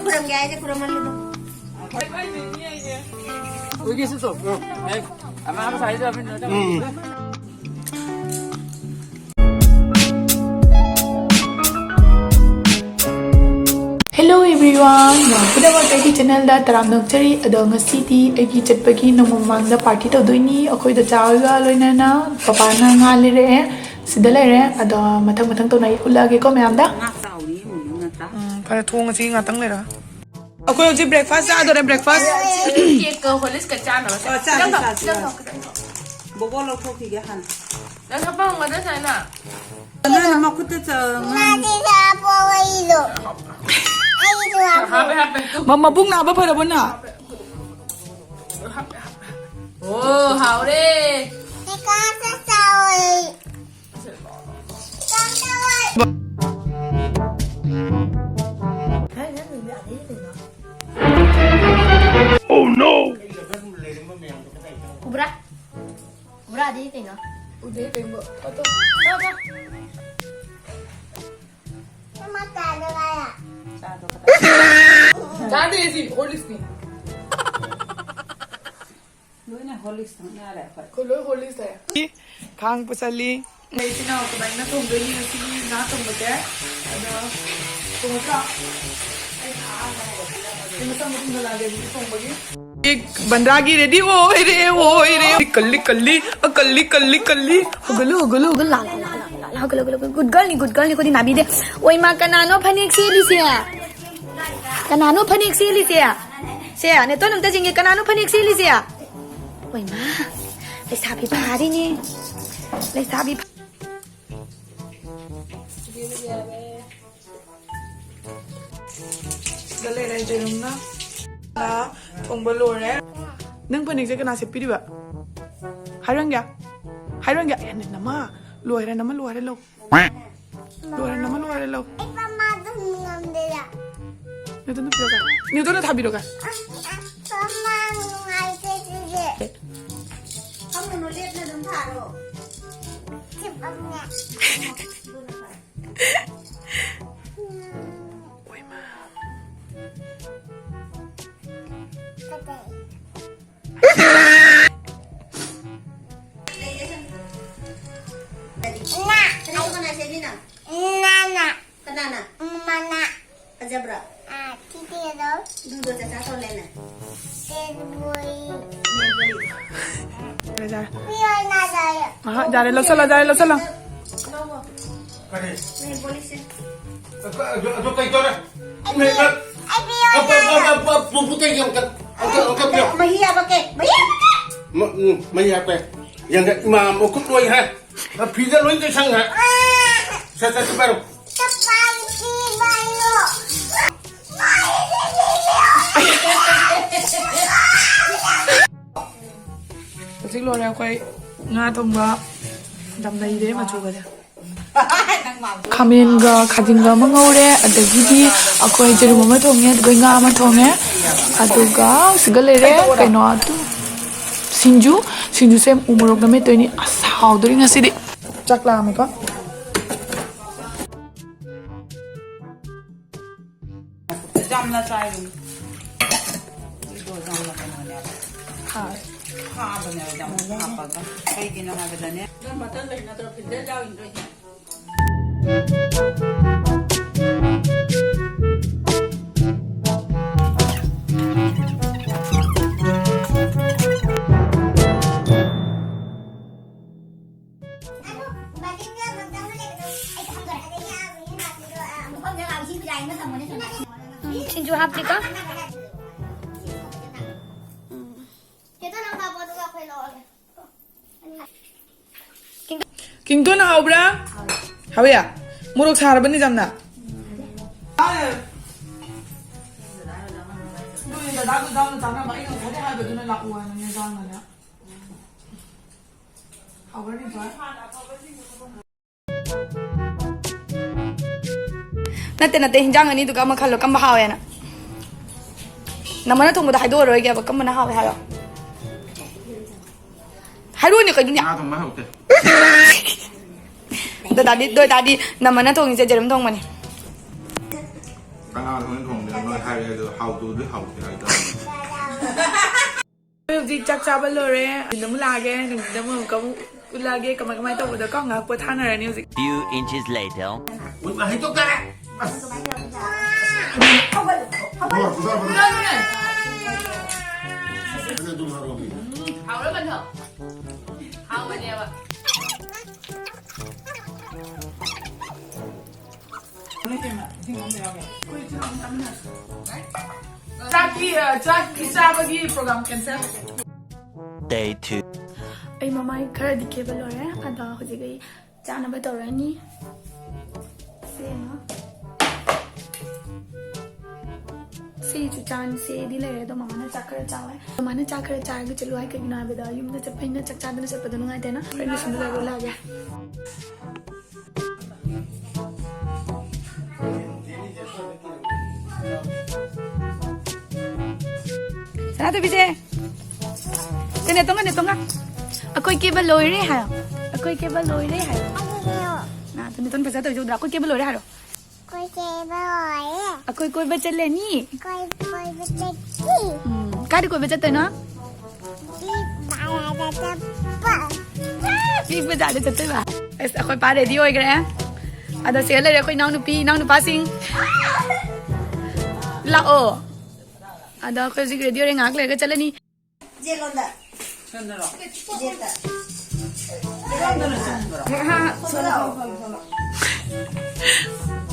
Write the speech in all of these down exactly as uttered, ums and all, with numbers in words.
ꯈꯨꯔꯨꯝꯒꯦ ꯍꯥꯏꯁꯦ ꯈꯨꯔꯨꯝꯍꯜꯂꯨ꯫ ꯑꯗꯨꯝ ꯑꯣꯏꯒꯦꯁꯨ ꯇꯧ꯫ ꯑꯦ, ꯑꯃ ꯑꯃ ꯁꯥꯏꯗ ꯑꯃ ꯎꯝ꯫ Hello everyone, ꯃꯌꯥꯝ ꯄꯨꯝꯅꯃꯛ ꯑꯩꯒꯤ channelꯗ ꯇꯔꯥꯝꯅ ꯑꯣꯛꯆꯔꯤ꯫ ꯑꯗꯣ ꯉꯁꯤꯗꯤ ꯑꯩꯒꯤ ꯆꯠꯄꯒꯤ ꯅꯣꯡꯃ ꯃꯃꯥꯡꯗ party ꯇꯧꯗꯣꯏꯅꯤ꯫ ꯑꯩꯈꯣꯏꯗ ꯆꯥ ꯍꯣꯏꯒ ꯂꯣꯏꯅꯅ ꯄꯄꯥꯅ ꯉꯥ ꯂꯩꯔꯛꯑꯦ꯫ ꯁꯤꯗ ꯂꯩꯔꯦ꯫ ꯑꯗꯣ ꯃꯊꯪ ꯃꯊꯪ ꯇꯧꯅ ꯑꯩ ꯎꯠꯂꯛꯑꯒꯦꯀꯣ ꯃꯌꯥꯝꯗ꯫ ꯉꯥ ꯆꯥꯎꯔꯤ ꯌꯦꯡꯉꯨ ꯉꯥꯛꯇ꯫ ꯎꯝ, ꯐꯔꯦ, ꯊꯣꯡꯉꯁꯤ ꯉꯥꯛꯇꯪ ꯂꯩꯔꯒ꯫ ꯑꯩꯈꯣꯏ ꯍꯧꯖꯤꯛ breakfast ꯆꯥꯗꯣꯔꯦ, breakfast꯫ Cakeꯀ Horlicksꯀ ꯆꯥꯅꯕ꯫ ꯑꯣ, ꯆꯥꯁꯤ, ꯈꯤꯇꯪ ꯆꯥꯁꯤ, ꯈꯤꯇꯪ ꯆꯥꯁꯤ꯫ ꯈꯤꯇꯪ ꯕꯣꯕꯣ ꯂꯧꯊꯣꯛꯈꯤꯒꯦ ꯍꯥꯟꯅ꯫ ꯅꯪ ꯊꯛꯄ ꯉꯝꯒꯗ꯭ꯔꯥ ꯁꯨꯃꯥꯏꯅ? ꯅꯪ ꯃꯈꯨꯠꯇ ꯆ-, ꯉꯥ-, ꯃꯥꯗꯤ ꯆꯥꯕ ꯑꯩꯗꯣ꯫ ꯑꯩꯗꯣ ꯍꯥꯞꯄꯦ꯫ ꯍꯥꯞꯄꯦ, ꯍꯥꯞꯄꯦ꯫ ꯃ-, ꯃꯕꯨꯛ ꯅꯥꯕ ꯐꯔꯕꯣ ꯅꯪ? ꯑꯣ, ꯍꯥꯎꯔꯦ꯫ ꯆꯤꯛꯀꯟꯁꯨ ꯆꯥꯎꯋꯦ꯫ ꯆꯤꯛꯀꯟ ꯆꯥꯎꯋꯦ꯫ Oh no! ꯎꯕ꯭ꯔꯥ? ꯎꯕ꯭ꯔꯥ? ꯑꯗꯩ ꯀꯩꯅꯣ? ꯎꯗꯦ, ꯀꯩꯅꯣ? ꯊꯣꯛ, ꯊꯣꯛ, ꯊꯣꯛ, ꯊꯣꯛ꯫ ꯆꯥꯗꯦ ꯁꯤ, Horlicksꯅꯤ꯫ ꯂꯣꯏꯅ Horlicks ꯊꯛꯅꯔꯦ ꯑꯩꯈꯣꯏ꯫ ꯑꯩꯈꯣꯏ ꯂꯣꯏ Horlicks ꯂꯩꯔꯦ꯫ ꯈꯥꯡ ꯄꯨꯁꯜꯂꯤ꯫ ꯑꯩ ꯏꯆꯤꯟ ꯏꯅꯥꯎ ꯀꯃꯥꯏꯅ ꯊꯣꯡꯗꯣꯏꯅꯤ ꯉꯁꯤꯒꯤ ꯉꯥ ꯊꯣꯡꯕꯁꯦ? ꯑꯗꯣ ꯊꯣꯡꯉꯗ꯭ꯔꯣ? ꯑꯩ ꯃꯁꯥ ꯃꯊꯨꯝ ꯍꯜꯂꯛꯑꯒꯦ ꯑꯗꯨꯗꯤ ꯊꯣꯡꯕꯒꯤ꯫ ꯕꯟꯗ꯭ꯔꯥꯒꯤ ready ꯑꯣꯏꯔꯦ, ꯑꯣꯏꯔꯦ꯫ ꯀꯜꯂꯤ, ꯀꯜꯂꯤ, ꯑ, ꯀꯜꯂꯤ, ꯀꯜꯂꯤ, ꯀꯜꯂꯤ꯫ ꯍꯧꯒꯠꯂꯨ, ꯍꯧꯒꯠꯂꯨ, ꯍꯧꯒꯠꯂꯨ, ꯂꯥ, ꯂꯥ, ꯂꯥ, ꯂꯥ, ꯂꯥ, ꯍꯧꯒꯠꯂꯨ, ꯍꯧꯒꯠꯂꯨ, ꯍꯧꯒꯠꯂꯨ꯫ Good girlꯅꯤ, good girlꯅꯤ, ꯑꯩꯈꯣꯏꯗꯤ ꯅꯥꯕꯤꯗꯦ꯫ ꯑꯣꯏꯃꯥ, ꯀꯅꯥꯅꯣ ꯐꯅꯦꯛ ꯁꯦꯠꯂꯤꯁꯦ? ꯀꯅꯥꯅꯣ ꯐꯅꯦꯛ ꯁꯦꯠꯂꯤꯁꯦ? ꯁꯦ, ꯅꯦꯇꯣꯟ ꯑꯝꯇ ꯆꯤꯡꯒꯦ, ꯀꯅꯥꯅꯣ ꯐꯅꯦꯛ ꯁꯦꯠꯂꯤꯁꯦ? ꯑꯣꯏꯃꯥ, ꯂꯩꯁꯥꯕꯤ ꯐꯥꯔꯤꯅꯦ꯫ ꯂꯩꯁꯥꯕꯤ ꯐꯥ- ꯁꯤꯗ ꯂꯩꯔꯦ ꯌꯦꯔꯨꯝꯅ꯫ ꯊꯣꯡꯕ ꯂꯣꯏꯔꯦ꯫ ꯅꯪ ꯐꯅꯦꯛꯁꯦ ꯀꯅꯥ ꯁꯦꯠꯄꯤꯔꯤꯕ? ꯍꯥꯏꯔꯣꯟꯒꯦ? ꯍꯥꯏꯔꯣꯟꯒꯦ? ꯑꯦ, ꯅꯃ ꯂꯣꯏꯔꯦ, ꯅꯃ ꯂꯣꯏꯔꯦ, ꯂꯧ꯫ ꯂꯣꯏꯔꯦ, ꯅꯃ ꯂꯣꯏꯔꯦ, ꯂꯧ꯫ ꯑꯩ ꯄꯥꯃꯥꯗ ꯉꯝꯗꯦꯗ꯫ ꯅꯦꯇꯣꯟꯗ ꯄꯤꯔꯛꯑꯣ꯫ ꯅꯦꯇꯣꯟꯗ ꯊꯥꯕꯤꯔꯛꯑꯣ꯫ ꯑꯁ, ꯑꯁ, ꯄꯥꯃꯥ ꯅꯨꯡꯉꯥꯏꯇꯦ ꯁꯤꯁꯦ꯫ ꯐꯝꯒꯅꯨ, ꯂꯦꯞꯅ ꯑꯗꯨꯝ ꯊꯥꯔꯣ꯫ ꯁꯤ ꯐꯝꯃꯦ꯫ ꯑꯗꯨꯅ ꯐꯔꯦ꯫ ꯑꯣꯏꯃꯥ꯫ ꯑꯥ, ꯁꯤ ꯄꯤꯔꯣ꯫ ꯑꯗꯨꯗꯣ ꯆꯥꯆꯥ ꯇꯧꯔꯦꯅꯦ꯫ ꯇꯦꯟꯕꯣꯏ꯫ ꯌꯥꯔꯦ, ꯌꯥꯔꯦ꯫ ꯄꯤꯔꯣ, ꯅꯥꯖꯥꯏ꯫ ꯑꯍꯥ, ꯌꯥꯔꯦ, ꯂꯧꯁꯜꯂꯣ, ꯌꯥꯔꯦ, ꯂꯧꯁꯜꯂꯣ꯫ ꯂꯧꯋꯣ꯫ ꯀꯔꯤ? ꯅꯦꯜ ꯄꯣꯂꯤꯁꯁꯦ꯫ ꯑꯗꯨ, ꯑꯗꯨ, ꯑꯗꯨ ꯀꯩ ꯇꯧꯔꯦ? ꯑꯩ ꯄꯤꯔꯣ, ꯑꯩ ꯄꯤꯔꯣ, ꯑ, ꯑ, ꯅꯥꯖꯥꯏ꯫ ꯑ, ꯑ, ꯄꯨ-, ꯄꯨ-, ꯄꯨ-, ꯄꯨ-, ꯀꯩ ꯌꯦꯡꯉꯛꯀꯦ? ꯑꯝꯇ, ꯑꯝꯇ ꯄꯤꯔꯣ꯫ ꯃꯍꯤ ꯍꯥꯄꯛꯀꯦ, ꯃꯍꯤ ꯍꯥꯄꯛꯀꯦ꯫ ꯃ-, ꯎꯝ, ꯃꯍꯤ ꯍꯥꯞꯄꯦ꯫ ꯌꯦꯡꯒꯦ, ꯏꯃꯥ, ꯃꯈꯨꯠ ꯂꯣꯏ ꯍꯥꯏ꯫ ꯐꯤꯗ ꯂꯣꯏ ꯇꯩꯁꯟꯈ꯭ꯔꯦ꯫ ꯁꯦ, ꯁꯦ, ꯁꯤ ꯄꯥꯏꯔꯣ꯫ ꯍꯧꯖꯤꯛ ꯂꯣꯏꯔꯦ ꯑꯩꯈꯣꯏ ꯉꯥ ꯊꯣꯡꯕ꯫ ꯌꯥꯝ ꯅꯩꯔꯦ ꯃꯆꯨꯒꯁꯦ꯫ ꯈꯥꯃꯦꯟꯒ ꯈꯥꯖꯤꯡꯒ ꯑꯃ ꯉꯧꯔꯦ, ꯑꯗꯒꯤꯗꯤ ꯑꯩꯈꯣꯏ ꯌꯦꯔꯨꯝ ꯑꯃ ꯊꯣꯡꯉꯦ, ꯑꯗꯨꯒ ꯉꯥ ꯑꯃ ꯊꯣꯡꯉꯦ, ꯑꯗꯨꯒ ꯁꯤꯒ ꯂꯩꯔꯦ ꯀꯩꯅꯣ ꯑꯗꯨ ꯁꯤꯡꯖꯨ꯫ ꯁꯤꯡꯖꯨꯁꯦ ꯎ ꯃꯣꯔꯣꯛꯅ ꯃꯦꯠꯇꯣꯏꯅꯤ꯫ ꯑꯁ, ꯍꯥꯎꯗꯣꯔꯤ ꯉꯁꯤꯗꯤ꯫ ꯆꯥꯛ ꯂꯥꯝꯃꯦꯀꯣ꯫ ꯌꯥꯝꯅ ꯆꯥꯏ꯫ ꯁꯤꯗꯣ ꯌꯥꯝꯅ ꯀꯩꯅꯣꯅꯦꯕ꯫ ꯍꯥꯎꯋꯦ꯫ ꯈꯥꯕꯅꯦꯕ ꯌꯥꯝ ꯍꯥꯞꯄꯒ꯫ ꯀꯩꯒꯤꯅꯣ ꯍꯥꯏꯕꯗꯅꯦ꯫ ꯅꯪ ꯃꯊꯪꯗꯗꯤ ꯅꯠꯇ꯭ꯔꯣ ꯐꯤꯜꯇꯔ ꯌꯥꯎꯔꯤꯗꯣꯏꯁꯦ? ꯎꯝ, ꯁꯤꯡꯖꯨ ꯍꯥꯞꯇ꯭ꯔꯤꯀꯣ? ꯎꯝ꯫ ꯀꯤꯡꯇꯣꯟ ꯍꯥꯎꯕ꯭ꯔꯥ? ꯍꯥꯎꯋꯦ꯫ ꯃꯣꯔꯣꯛ ꯁꯥꯔꯕꯅꯤ ꯌꯥꯝꯅ꯫ ꯑꯗꯨꯅꯦ ꯗꯗꯥ ꯒꯣꯗꯥꯎꯟꯗ ꯆꯥꯅꯕ ꯑꯩꯅ ꯉꯁꯥꯏꯗꯩ ꯍꯥꯏꯕꯗꯨꯅ ꯂꯥꯛꯑꯣ ꯍꯥꯏꯅ ꯌꯦꯟꯖꯥꯡꯒꯅꯦ꯫ ꯍꯥꯎꯕ꯭ꯔꯥ, ꯅꯤꯡꯊꯣꯏ? ꯅꯠꯇꯦ, ꯅꯠꯇꯦ, ꯍꯤꯟꯖꯥꯡ ꯑꯅꯤꯗꯨꯒ ꯑꯃ ꯈꯜꯂꯣ, ꯀꯝꯕ ꯍꯥꯎꯋꯦꯅ꯫ ꯅꯃꯅ ꯊꯣꯡꯕꯗꯣ ꯍꯥꯏꯗꯣꯛꯑꯔꯣꯏꯒꯦꯕ, ꯀꯝꯕꯅ ꯍꯥꯎꯋꯦ ꯍꯥꯏꯔꯣ? ꯍꯥꯏꯔꯣꯅꯦ, ꯀꯩꯅꯣꯅꯦ? ꯉꯥ ꯊꯣꯡꯕ ꯍꯥꯎꯇꯦ꯫ ꯗꯗꯥꯗꯤ, ꯗꯗꯥꯗꯤ ꯅꯃꯅ ꯊꯣꯡꯉꯤꯁꯦ ꯖꯦꯔꯨꯝ ꯊꯣꯡꯕꯅꯦ꯫ ꯀꯅꯥ ꯊꯣꯡꯉꯤ ꯊꯣꯡꯗꯦ ꯅꯣꯏ ꯍꯥꯏꯔꯦ, ꯑꯗꯣ ꯍꯥꯎꯇꯕꯗꯤ ꯍꯥꯎꯇꯦ ꯍꯥꯏꯇꯥꯔꯦ꯫ ꯑꯩꯈꯣꯏ ꯍꯧꯖꯤꯛ ꯆꯥꯛ ꯆꯥꯕ ꯂꯣꯏꯔꯦ꯫ ꯅꯨꯡꯊꯤꯟꯗ ꯑꯃꯨꯛ ꯍꯪꯉꯛꯀꯦ, ꯅꯨꯡꯊꯤꯟꯗ ꯑꯃꯨꯛ ꯑꯃꯨꯛ ꯎꯠꯂꯛꯑꯒꯦ ꯀꯃꯥꯏ ꯀꯃꯥꯏ ꯇꯧꯕꯗꯣ꯫ ꯀꯣ ꯉꯥꯏꯍꯥꯛ ꯄꯣꯊꯥꯅꯔꯅꯤ ꯍꯧꯖꯤꯛ꯫ Few inches later. ꯎꯠ ꯃꯍꯩ ꯇꯣꯛꯇꯔꯦ꯫ ꯑꯁ꯫ ꯍꯥꯎꯔ ꯀꯟꯊꯧ꯫ ꯍꯥꯎꯕꯅꯦꯕ꯫ ꯆꯥꯛꯀꯤ, ꯑ, ꯆꯥꯛꯀꯤ ꯆꯥꯕꯒꯤ program cancel꯫ Day two. ꯑꯩ ꯃꯃꯥꯏ ꯈꯔꯗꯤ ꯀꯦꯕ ꯂꯣꯏꯔꯦ, ꯑꯗꯣ ꯍꯧꯖꯤꯛ ꯑꯩ ꯆꯥꯅꯕ ꯇꯧꯔꯅꯤ꯫ ꯁꯦ, ꯁꯤꯁꯨ ꯆꯥꯟꯁꯦꯗꯤ ꯂꯩꯔꯦ, ꯑꯗꯣ ꯃꯃꯥꯅ ꯆꯥꯛ ꯈꯔ ꯆꯥꯎ ꯍꯥꯏ꯫ ꯃꯃꯥꯅ ꯆꯥꯛ ꯈꯔ ꯆꯥꯔꯒ ꯆꯠꯂꯨ ꯍꯥꯏ꯫ ꯀꯩꯒꯤꯅꯣ ꯍꯥꯏꯕꯗ ꯌꯨꯝꯗ ꯆꯠꯄꯅꯤꯅ ꯆꯥꯛ ꯆꯥꯗꯅ ꯆꯠꯄꯗꯣ ꯅꯨꯡꯉꯥꯏꯇꯦꯅ꯫ ꯍꯣꯔꯦꯟ ꯂꯣꯏꯁꯤꯟꯕ ꯂꯣꯏꯔꯒ ꯂꯥꯛꯑꯒꯦ꯫ ꯁꯅꯥꯇꯣꯝꯕꯤꯁꯦ, ꯀꯩꯅꯣ ꯇꯣꯡꯉ, ꯀꯩꯅꯣ ꯇꯣꯡꯉ꯫ ꯑꯩꯈꯣꯏ ꯀꯦꯕ ꯂꯣꯏꯔꯦ ꯍꯥꯏꯌꯣ꯫ ꯑꯩꯈꯣꯏ ꯀꯦꯕ ꯂꯣꯏꯔꯦ ꯍꯥꯏꯌꯣ꯫ ꯅꯥ, ꯑꯗꯨ ꯅꯦꯇꯣꯟ ꯐꯖ ꯇꯧꯔꯤꯁꯦ ꯎꯗ꯭ꯔꯥ? ꯑꯩꯈꯣꯏ ꯀꯦꯕ ꯂꯣꯏꯔꯦ ꯍꯥꯏꯔꯣ꯫ ꯑꯩꯈꯣꯏ ꯀꯦꯕ ꯂꯣꯏꯔꯦ꯫ ꯑꯩꯈꯣꯏ ꯀꯣꯏꯕ ꯆꯠꯂꯅꯤ꯫ ꯀꯣꯏ-, ꯀꯣꯏꯕ ꯆꯠꯁꯤ꯫ ꯎꯝ, ꯀꯥꯏꯗ ꯀꯣꯏꯕ ꯆꯠꯇꯣꯏꯅꯣ? ꯕꯤꯛ ꯕꯖꯥꯔꯗ ꯆꯠꯄ꯫ ꯕꯤꯛ ꯕꯖꯥꯔꯗ ꯆꯠꯇꯣꯏꯕ꯫ ꯑꯁ, ꯑꯩꯈꯣꯏ ꯄꯥ ready ꯑꯣꯏꯈ꯭ꯔꯦ꯫ ꯑꯗꯣ ꯁꯤꯗ ꯂꯩꯔꯦ ꯑꯩꯈꯣꯏ ꯏꯅꯥꯎꯅꯨꯄꯤ, ꯏꯅꯥꯎꯅꯨꯄꯥꯁꯤꯡ꯫ ꯂꯥꯛꯑꯣ꯫ ꯑꯗꯣ ꯑꯩꯈꯣꯏ ꯍꯧꯖꯤꯛ ready ꯑꯣꯏꯔꯦ, ꯉꯥꯏꯍꯥꯛ ꯂꯩꯔꯒ ꯆꯠꯂꯅꯤ꯫ ꯆꯦꯜꯂꯣꯟꯗ꯫ ꯆꯦꯜꯂꯣ꯫ ꯆꯦꯜꯂꯣ꯫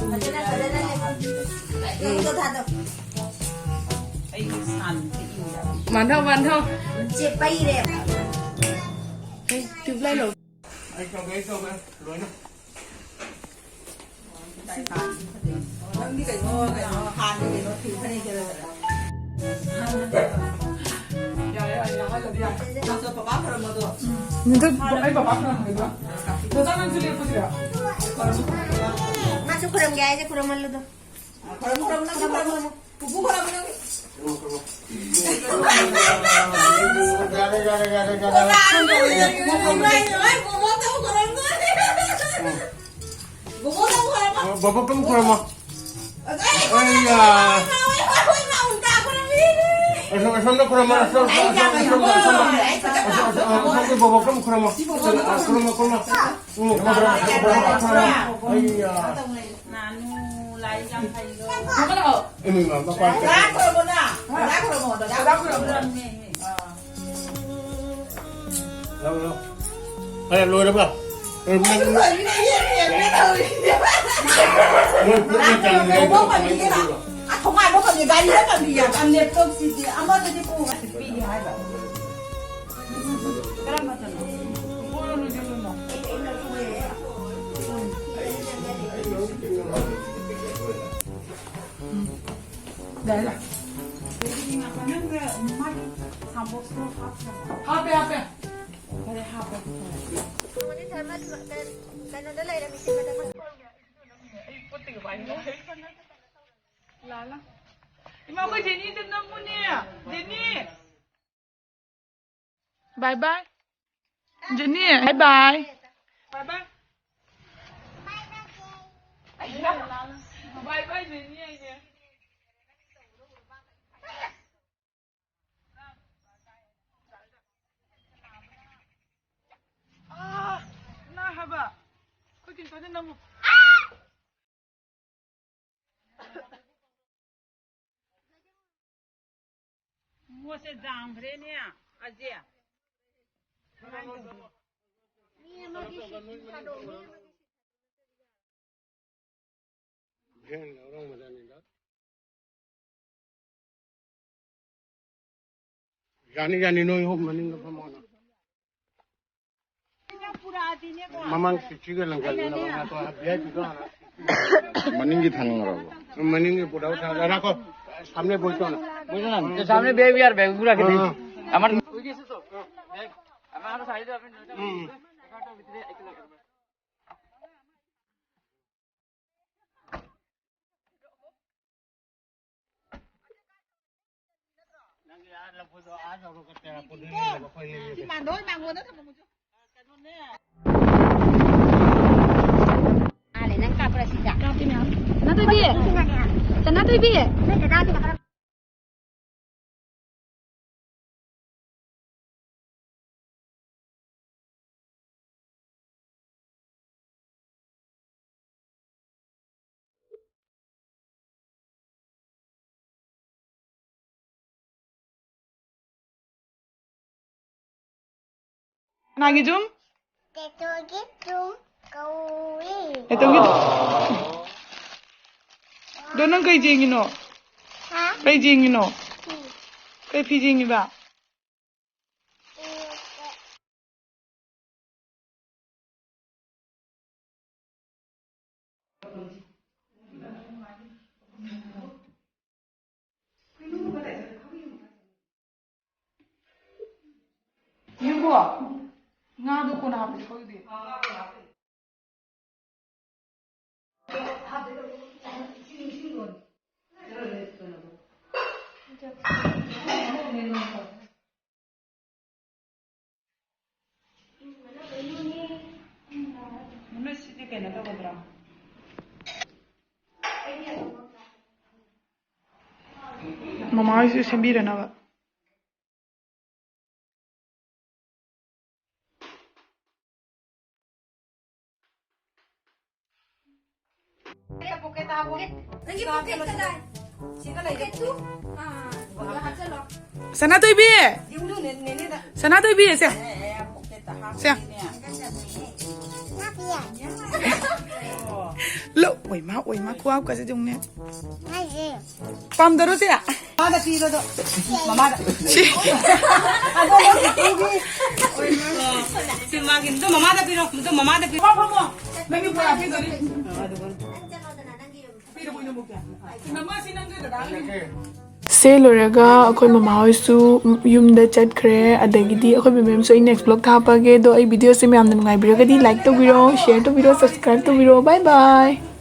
ꯐꯖꯅ, ꯐꯖꯅ ꯂꯦꯞꯄꯣ꯫ ꯎꯝ꯫ ꯊꯥꯗꯣ꯫ ꯃꯥꯟꯊꯧ, ꯃꯥꯟꯊꯧ꯫ ꯆꯦ ꯄꯩꯔꯦ꯫ ꯑꯩ tube light ꯂꯧ꯫ ꯑꯩ ꯇꯧꯒꯦ, ꯑꯩ ꯇꯧꯒꯦ, ꯂꯣꯏꯅ꯫ ꯅꯪꯗꯤ ꯀꯩꯅꯣ, ꯀꯩꯅꯣ, ꯍꯥꯟꯅ ꯀꯩꯅꯣ ꯐꯤ ꯐꯅꯦꯛ ꯁꯦꯠꯂꯗꯅ꯫ ꯌꯥꯔꯦ, ꯌꯥꯔꯦ, ꯌꯥꯔꯦ, ꯌꯥꯔꯦ꯫ ꯅꯪꯁꯨ ꯄꯄꯥ ꯈꯨꯔꯝꯃꯣꯗꯣ꯫ ꯅꯪꯁꯨ, ꯑꯩ ꯄꯄꯥ ꯈꯨꯔꯝꯃꯒꯦ꯫ ꯅꯪꯁꯨ ꯂꯦꯞꯄꯨꯁꯤꯔ? ꯃꯥꯁꯨ ꯈꯨꯔꯝꯒꯦ ꯍꯥꯏꯁꯦ ꯈꯨꯔꯝꯍꯜꯂꯨꯗꯣ꯫ ꯈꯨꯔꯝꯃꯣ, ꯈꯨꯔꯝꯃꯣ, ꯅꯪꯁꯨ ꯈꯨꯔꯝꯃꯣ꯫ ꯄꯨꯄꯨ ꯈꯨꯔꯝꯃꯣ ꯅꯪꯒꯤ꯫ ꯌꯥꯔꯦ, ꯌꯥꯔꯦ, ꯌꯥꯔꯦ, ꯌꯥꯔꯦ꯫ ꯕꯣꯕꯣꯛꯇ ꯑꯃꯨꯛ ꯈꯨꯔꯝꯃꯣ꯫ ꯕꯣꯕꯣꯛꯇ ꯑꯃꯨꯛ ꯈꯨꯔꯝꯃꯣ꯫ ꯑꯩꯌꯥ꯫ ꯑꯁꯣꯝ, ꯑꯁꯣꯝꯗ ꯈꯨꯔꯝꯃꯣ, ꯑꯁꯣꯝ, ꯑꯁꯣꯝ, ꯑꯁꯣꯝ, ꯑꯁꯣꯝ, ꯑꯁꯣꯝ, ꯑꯁꯣꯝ, ꯑꯁꯣꯝꯒꯤ ꯕꯣꯕꯣꯛꯇ ꯑꯃꯨꯛ ꯈꯨꯔꯝꯃꯣ꯫ ꯈꯨꯔꯝꯃꯣ, ꯈꯨꯔꯝꯃꯣ꯫ ꯎꯝ, ꯈꯨꯔꯝꯃꯣ, ꯈꯨꯔꯝꯃꯣ, ꯈꯨꯔꯝꯃꯣ꯫ ꯑꯩꯌꯥ꯫ ꯏꯃꯥ, ꯃꯄꯥꯟ ꯆꯠꯈ꯭ꯔꯣ꯫ ꯗꯗꯥ ꯈꯨꯔꯨꯝꯃꯣ, ꯗꯗꯥ ꯈꯨꯔꯨꯝꯃꯣ꯫ ꯂꯧ, ꯂꯧ꯫ ꯑꯦ, ꯂꯣꯏꯔꯕ? ꯑꯦ, ꯅꯪ, ꯂꯣꯏꯔꯦ, ꯌꯦꯡꯉꯦ, ꯌꯦꯡꯉꯦ ꯇꯧꯔꯤꯁꯦ꯫ ꯃꯣꯏ ꯄꯨꯟꯅ ꯆꯪꯉꯦ꯫ ꯌꯧꯕ ꯄꯟꯕꯤꯒꯦꯔꯥ? ꯑ, ꯊꯣꯡꯒꯥꯟꯗ ꯄꯟꯕꯤ, ꯒꯥꯔꯤꯗ ꯄꯟꯕꯤ ꯌꯥꯗꯦ꯫ ꯂꯦꯞꯇꯣꯞꯁꯤꯗꯤ ꯑꯃꯗꯗꯤ ꯄꯨ꯫ ꯄꯤꯒꯦ ꯍꯥꯏꯕ꯫ ꯀꯔꯝꯕꯗꯅꯣ? ꯎꯝ꯫ ꯌꯥꯔꯦ꯫ ꯍꯥꯞꯄꯦ, ꯍꯥꯞꯄꯦ꯫ ꯐꯔꯦ, ꯍꯥꯞꯄꯦ꯫ ꯀꯩꯅꯣꯗ ꯂꯩꯔꯝꯃꯤꯁꯦ ꯃꯊꯛ꯫ ꯂꯥ, ꯂꯥ꯫ ꯏꯃꯥ, ꯑꯩꯈꯣꯏ ꯖꯦꯅꯤꯗ ꯅꯝꯃꯨꯅꯦ꯫ Jenny. Bye bye. Jenny, bye bye. Bye bye. Bye bye, Jenny ꯍꯥꯏꯅꯦ꯫ ꯑꯥ, ꯅꯥ ꯍꯥꯏꯕ꯫ ꯑꯩꯈꯣꯏ ꯀꯤꯟꯇꯣꯗ ꯅꯝꯃꯨ꯫ ꯃꯣꯠꯁꯦ ꯌꯥꯝꯈ꯭ꯔꯦꯅꯦ, ꯑꯖꯦ꯫ ꯀꯃꯥꯏꯅ ꯇꯧꯅꯤ? ꯃꯤ ꯑꯃꯒꯤ ꯁꯤꯠ ꯊꯥꯗꯣꯛ, ꯃꯤ ꯑꯃꯒꯤ ꯁꯤꯠ꯫ ꯚꯦꯟ ꯂꯧꯔꯝꯒꯗꯕꯅꯤꯗ꯫ ꯌꯥꯅꯤ, ꯌꯥꯅꯤ, ꯅꯣꯏ ꯑꯍꯨꯝ ꯃꯅꯤꯡꯗ ꯐꯝꯃꯣ꯫ ꯃꯃꯥꯡ ꯁꯤꯠꯁꯤꯒ ꯂꯪꯁꯤꯜꯂꯒ ꯉꯥꯏꯈꯣ, ꯚꯤ ꯑꯥꯏ ꯄꯤꯗꯣ ꯍꯥꯟꯅ꯫ ꯃꯅꯤꯡꯒꯤ ꯊꯥꯡꯉꯔꯕꯣ? ꯃꯅꯤꯡꯒꯤ ꯄꯨꯔꯛꯑꯣ, ꯊꯥꯡ-, ꯉꯥꯏꯈꯣ, ꯁꯥꯝꯅꯦ ꯕꯣꯏ ꯇꯧꯅ꯫ ꯕꯣꯏ ꯇꯧꯅ, ꯁꯥꯝꯅꯦ ꯕꯦꯒ ꯌꯥꯔ ꯕꯦꯒ ꯄꯨꯔꯛꯀꯅꯤ꯫ ꯑꯥ, ꯑꯥ꯫ ꯑꯃ ꯎꯝ꯫ ꯅꯪꯒꯤ ꯑꯥ ꯂꯐꯨꯗꯣ ꯑꯥ ꯌꯧꯔꯒ ꯇꯦꯔꯥꯀꯣꯠꯇ ꯂꯩꯔꯕ ꯑꯩꯈꯣꯏ ꯁꯤ ꯃꯥꯟꯗꯣꯏ ꯃꯥꯡꯒꯣꯟꯗ ꯊꯝꯃꯝꯃꯨ ꯆꯣ꯫ ꯃꯥꯜꯂꯦ, ꯅꯪ ꯀꯥꯞꯄ꯭ꯔꯥ ꯁꯤꯗ? ꯀꯥꯞꯄꯤ ꯃꯌꯥꯝ꯫ ꯁꯅꯥꯊꯣꯏꯕꯤ! ꯁꯅꯥꯊꯣꯏꯕꯤ! ꯅꯣꯏ ꯗꯗꯥꯁꯤꯅ ꯈꯔ ꯀꯅꯥꯒꯤ ꯖꯨꯝ? ꯇꯦꯇꯣꯒꯤ ꯖꯨꯝ ꯀꯧꯏ꯫ ꯇꯦꯇꯣꯒꯤ꯫ ꯑꯗꯣ ꯅꯪ ꯀꯩ ꯌꯦꯡꯉꯤꯅꯣ? ꯍꯥ? ꯀꯩ ꯌꯦꯡꯉꯤꯅꯣ? ꯐꯤ꯫ ꯀꯩ ꯐꯤ ꯌꯦꯡꯉꯤꯕ? ꯐꯤ꯫ ꯌꯦꯡꯉꯣ꯫ ꯉꯥꯗꯣ ꯀꯣꯟꯅ ꯍꯥꯞꯄꯁꯦ ꯈꯪꯗꯦ꯫ ꯅꯨꯃꯤꯠꯁꯤꯗꯤ ꯀꯩꯅꯣ ꯇꯧꯒꯗ꯭ꯔꯣ? ꯃꯃꯥ ꯍꯣꯏꯁꯨ ꯁꯦꯝꯕꯤꯔꯅꯕ꯫ ꯅꯪꯒꯤ ꯄꯣꯀꯦꯠꯇ ꯍꯥꯞꯄꯣ꯫ ꯅꯪꯒꯤ ꯄꯣꯀꯦꯠꯇ ꯂꯥꯏ꯫ ꯁꯤꯗ ꯂꯩꯔꯦ꯫ ꯄꯣꯀꯦꯠꯇꯨ? ꯑꯥ, ꯑꯗꯨꯗ ꯍꯥꯞꯆꯜꯂꯣ꯫ ꯁꯅꯥꯇꯣꯏꯕꯤ! ꯌꯨꯝꯗꯨ ꯅꯦ-, ꯅꯦꯅꯦꯗ꯫ ꯁꯅꯥꯇꯣꯏꯕꯤ, ꯁꯦ꯫ ꯑꯦ, ꯑꯦ, ꯄꯣꯀꯦꯠꯇ ꯁꯦ꯫ ꯍꯥꯞꯄꯤꯅꯦ꯫ ꯂꯣ, ꯑꯣꯏꯃꯥ, ꯑꯣꯏꯃꯥ, ꯈꯨꯍꯥꯞꯀꯁꯦ ꯌꯦꯡꯉꯨꯅꯦ꯫ ꯄꯥꯝꯗꯔꯣ, ꯆꯦ? ꯃꯃꯥꯗ ꯄꯤꯔꯣꯗꯣ꯫ ꯃꯃꯥꯗ꯫ ꯁꯤ꯫ ꯑꯗꯣ ꯅꯪ ꯄꯤꯕꯤ꯫ ꯁꯤ ꯃꯥꯒꯤ, ꯑꯗꯣ ꯃꯃꯥꯗ ꯄꯤꯔꯣ, ꯑꯗꯣ ꯃꯃꯥꯗ ꯄꯤꯔꯣ꯫ ꯐꯝꯃꯣ, ꯐꯝꯃꯣ꯫ ꯅꯪꯒꯤ ꯄꯨꯔꯥ ꯄꯤꯗꯣꯔꯤ꯫ ꯄꯤꯔꯕꯣ, ꯏꯅꯝꯃ? ꯅꯃꯥꯁꯤ ꯅꯪꯒꯤ ꯗꯗꯥꯒꯤ꯫ ꯁꯦ ꯂꯣꯏꯔꯒ ꯑꯩꯈꯣꯏ ꯃꯃꯥ ꯍꯣꯏꯁꯨ ꯌꯨꯝꯗ ꯆꯠꯈ꯭ꯔꯦ꯫ ꯑꯗꯒꯤꯗꯤ ꯑꯩꯈꯣꯏ ꯃꯦꯝꯁꯨ ꯑꯩ next vlog ꯊꯥꯞꯄꯒꯦ꯫ ꯑꯗꯣ ꯑꯩ video ꯁꯦ ꯃꯌꯥꯝꯅ ꯅꯨꯡꯉꯥꯏꯕꯤꯔꯒꯗꯤ like ꯇꯧꯕꯤꯔꯣ, share ꯇꯧꯕꯤꯔꯣ, subscribe ꯇꯧꯕꯤꯔꯣ꯫ Bye bye꯫